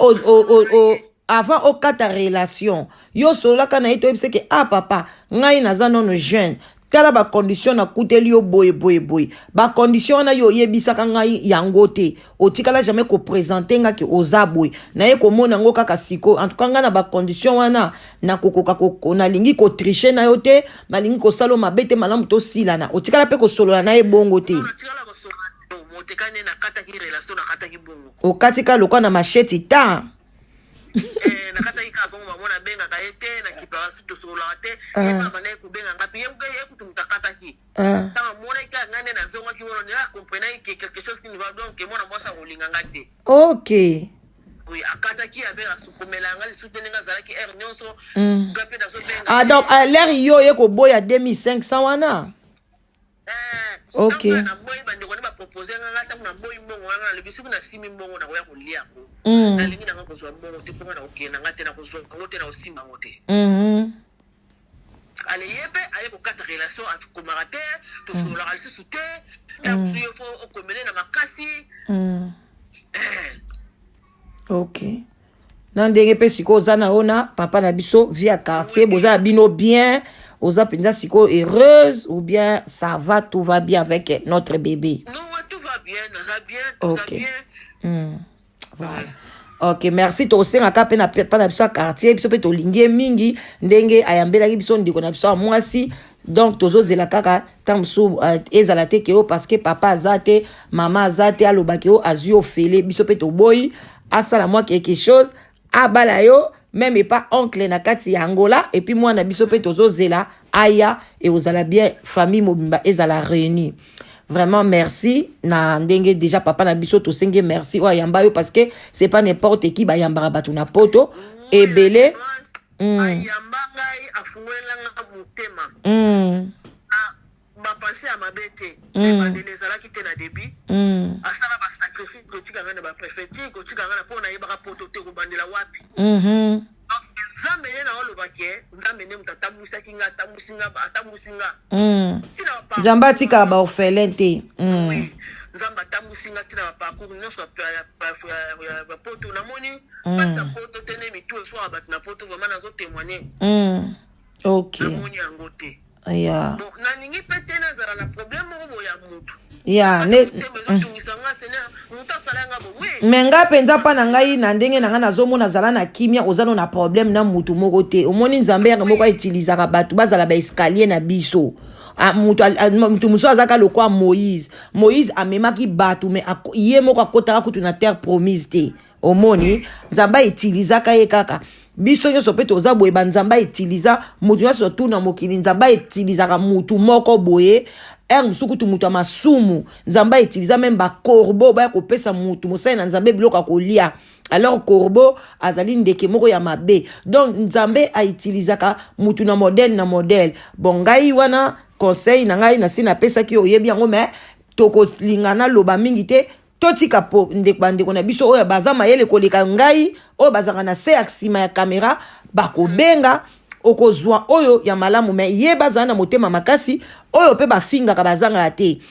avant okata relation, yo osololaka na ye, toyebisa ke: "Ah papa, ngai naza nano jeune, tala bacondition nakuteli yo boye boye boye." Bacondition wana yo oyebisaka ngai yango te, otikala jamais koprésenter nga ke oza boye. Naye komona yango kaka sikoyo. En tout cas ngai na bacondition wana nakokoka, nalingi kotricher na yo te, nalingi kosala yo mabe te, malamu tosilana. Otikala mpe kosolola na ye bongo te? Non, natikala kosolola moteka nde nakataki relation, nakataki bongo. Okatika lokwa na machette ta. Eh, nakataki kaka bongo. Bango nabengaka ye te, nakipaka su, tosololaka te. Ye mpe abandaki kobenga nga mpe ye kutu moto akataki. Ntango amonaki kaka ngai nde nazongaki wana, nde acomprenaki ke quelque chose qui ne va, donc mwana mwasi akolinga nga te. Oui, akataki, abe asukomela nga lisusu te ndenge azalaki heure nyonso. Nga mpe nazobenga. Ah, donc à l'heure yo oye koboya 2500 wana? Eh, ntango naboyi, bandeko nde bapropose nga. Nga ntango naboyi mbongo wana, nalobi soki nasimi mbongo, nakoya kolia yango. Nalingi nanga kozwa mbongo te, mponga nakokende nanga te, nakozwa yango te, nakosimba yango te. Ale, ye mpe aye kokata relation, akomaka te, tosololaka lisusu te. Ntango mosusu ye fo okomele na makasi. Eh, Ok, na ndenge mpe sikoyo oza na yo na papa na biso vieux quartier, boza na bino bien, oza mpenza sikoyo heureuse ou bien ça va, tout va bien avec notre bébé? Non, ouais, tout va bien, naza bien, toza bien. Voilà. Ok, merci. Tosengaka mpe na papa na biso ya quartier, biso mpe tolingi ye mingi ndenge ayambelaki biso ndeko na biso ya mwasi. Donc tozozela kaka ntango mosusu ezala te ke o parce que papa aza te, mama aza te, alobaki o azwi ofele. Biso mpe toboyi asala mwa quelque chose, abala yo même epa oncle na kati ya Angola. Et puis mwana biso mpe tozozela aya, ekozala bien, famille mobimba ezala réunie. Vraiment merci na ndenge déjà papa na biso, tosengi merci oyo ayamba yo, parce que c'est pas n'importe qui bayambaka bato na poto ebele. Ayamba ngai, afungolela nga motema. Ah, bapense ya mabe te. Ebandeli ezalaki te na début. Asala basacrifice kotika ngai na bapréfecture, kotika ngai na mpo nayebaka poto te, kobandela wapi. Donc Nzambe nde na olobaki, Nzambe nde moto atambwisaki nga, atambwisi nga, atambwisi nga. Ntina baparcours Nzambe atikaka baorphelin te. Oui, Nzambe atambwisi nga ntina baparcours nyonso ya poto. Namoni mpasi ya poto te, nde mitu eswaka bato na poto. Vraiment nazotémoigne. Namoni yango te. Bon, nalingi mpe te nazala na problème moko boye ya motu. Ya ne me nga mpenza mpa na ngai na ndenge na ngai nazomona zala na kimia, oza no na problème na mutu moko te. Omoni, Nzambe yanga moko autilisaka bato bazala baescalier na biso. Ah, mutu mosusu azalaka lokwa Moïse. Moïse amemaki bato, me ye moko akotaka kutu na terre promise te. Omoni, Nzambe autilisaka ye kaka. Biso nyonso mpe toza boye, banzambe autiliza motu nyonso tu na mokili. Nzambe autilisaka mutu moko boye, ere mosusu kutu moto ya masumu. Nzambe autiliza même bacorbeau baya kopesa mutu mosali na Nzambe biloko ya kolia, alors corbeau azali ndeke moko ya mabe. Donc Nzambe autilisaka mutu na modèle na modèle. Bon, ngai wana conseil na ngai nasi napesaki, oyebi yango, mais tokolinga naloba mingi te. Totika po ndeko, bandeko na biso oyo baza mayele koleka ngai, oyo bazalaka na se ya nsima ya kamera, bakobenga, okozwa oyo ya malamu. Me ye bazala na motema makasi, oyo mpe bafingaka bazangaka te.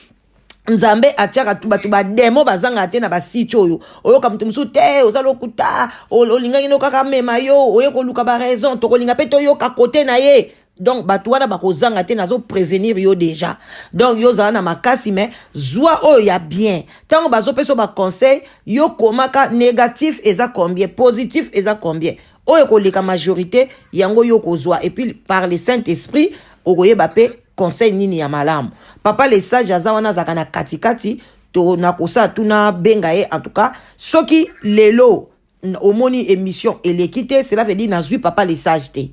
Nzambe atiaka bato bademo bazangaka te na basite oyo. Oyoka moto mosusu te, oza lokuta, olingaki no kaka mema yo, oye koluka baraison. Tokolinga mpe toyoka kote na ye. Donc bato wana bakozanga te, nazoprévenir yo déjà. Donc yo ozala na makasi, mais zwa oyo ya bien. Ntango bazopesa yo baconseil, yo komaka négatif eza combien, positif eza combien, oyo ekoleka majorité, yango yo kozwa. Et puis par le Saint Esprit okoyeba mpe conseil nini ya malamu. Papa le Sage aza wana, azalaka na katikati. To nakosala tuna benga ye. En tout cas, soki lelo omoni émission eleki te, cela veut dire nazwi Papa le Sage te.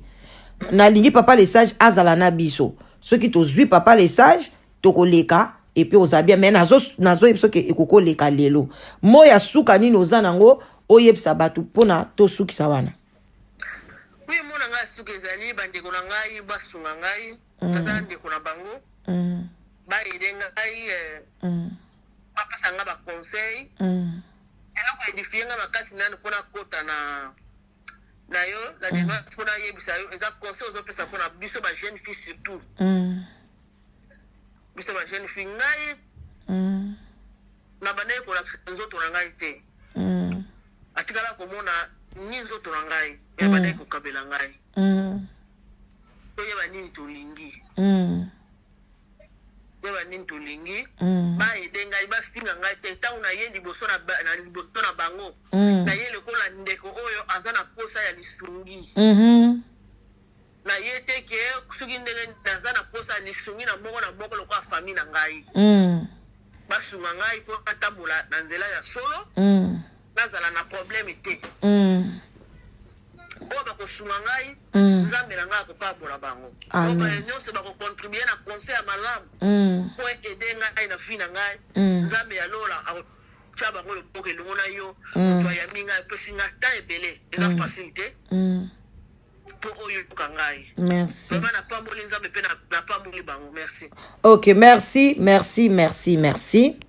Nalingi Papa le Sage azala na biso. Soki tozwi Papa le Sage, tokoleka et puis oza bien. Mais nazoyebisa soki ekokoleka lelo. Mo ya suka nini oza nango oyebisa bato mpona tosukisa wana? Oui, mona ngai suka ezali: bandeko na ngai basunga ngai, tata ndeko na bango, baaider ngai, bapesa nga baconseil. Eloko édifier nga makasi nani mpona kota na yo na démarche mpona yebisa yo, eza conseil ozopesa mpona biso bajeune fille, surtout biso bajeune fille. Ngai na bandaki kolakisa nzoto na ngai te. Atikala komona ni nzoto na ngai, me bandaki kokabela ngai. Toyeba nini tolingi, toyeba nini tolingi. Baaider ngai, bafinga ngai te. Ntango naye liboso na liboso na bango, naye lokola ndeko oyo aza na posa ya lisungi. Naye te ke soki ndenge naza na posa ya lisungi na moko na moko lokola famille na ngai. Basunga ngai mpo natambola na nzela ya solo, nazala na problème te. Oyo bakosunga ngai, Nzambe na ngai akopambola bango. Amen. Oyo nyonso bakocontribuer na conseil ya malamu mpo aider ngai na vie na ngai, Nzambe ya lola akotia bango loboko elongo na yo. Moto ayambi ngai, apesi ngai temps ebele, eza facile te mpo oyoka ngai. Merci. Vraiment napamboli Nzambe mpe napamboli bango. Merci. Ok, merci, merci, merci, merci.